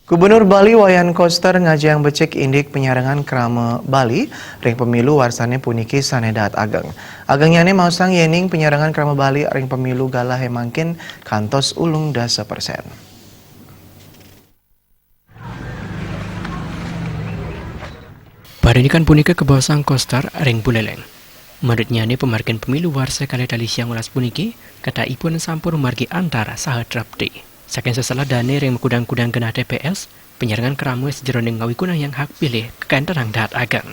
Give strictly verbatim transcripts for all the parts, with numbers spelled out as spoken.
Gubernur Bali Wayan Koster ngajeng becik indik penyarengan krama Bali ring pemilu warsane puniki sane daat ageng. Agengnyané maosang yéning penyarengan krama Bali ring pemilu galahé mangkin kantos ulung dasa persen. Parindikan punika kabaosang Koster ring Buleleng. Manutnyané pamargin pemilu warsa kalih tali siang welas puniki, ketahipun sampun margi antar saha trepti. Saking seselah dané ring makudang-kudang genah T P S, penyarengan krama sajeroning ngawigunayang hak pilih kakentenang daat ageng.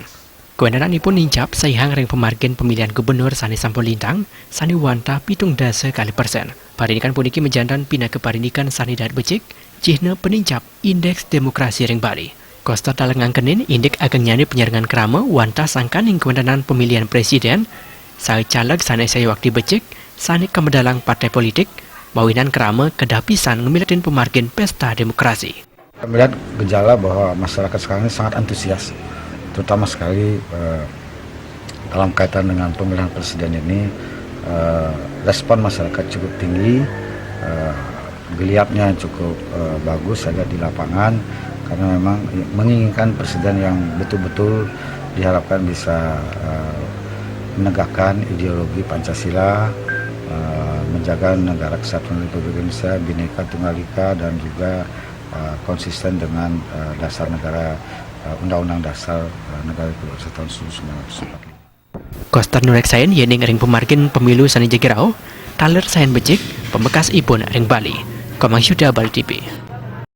Kawentenanipun nincap saihang ring pamargin pemilihan gubernur sané sampun lintang, sané wantah pitung dasa kalih persen. Parindikan puniki majanten pinaka parindikan sané daat becik, cihna panincap indeks demokrasi ring Bali. Koster taler ngangkenin indik agengnyané penyarengan krama wantah sangkaning kawentenan pemilihan presiden, saha caleg sané sayuakti becik, sané kamedalang partai politik, mawinan krama kedah pisan ngamiletin pamargin pesta demokrasi. Kami lihat gejala bahwa masyarakat sekarang ini sangat antusias, terutama sekali, eh, dalam kaitan dengan pemilihan presiden ini, eh, respon masyarakat cukup tinggi, eh, geliatnya cukup, eh, bagus ada di lapangan, karena memang menginginkan presiden yang betul-betul diharapkan bisa, eh, menegakkan ideologi Pancasila, eh, menjaga negara kesatuan Republik Indonesia, Bhinneka Tunggal Ika, dan juga, eh, konsisten dengan, eh, dasar negara, eh, Undang-Undang Dasar, eh, Negara Republik Indonesia tahun seribu sembilan ratus empat puluh lima. Koster nureksain yéning ring pamargin pemilu sané jagi rauh, taler sayan becik, pamekasipun ring Bali. Komang Yuda, Bali T V.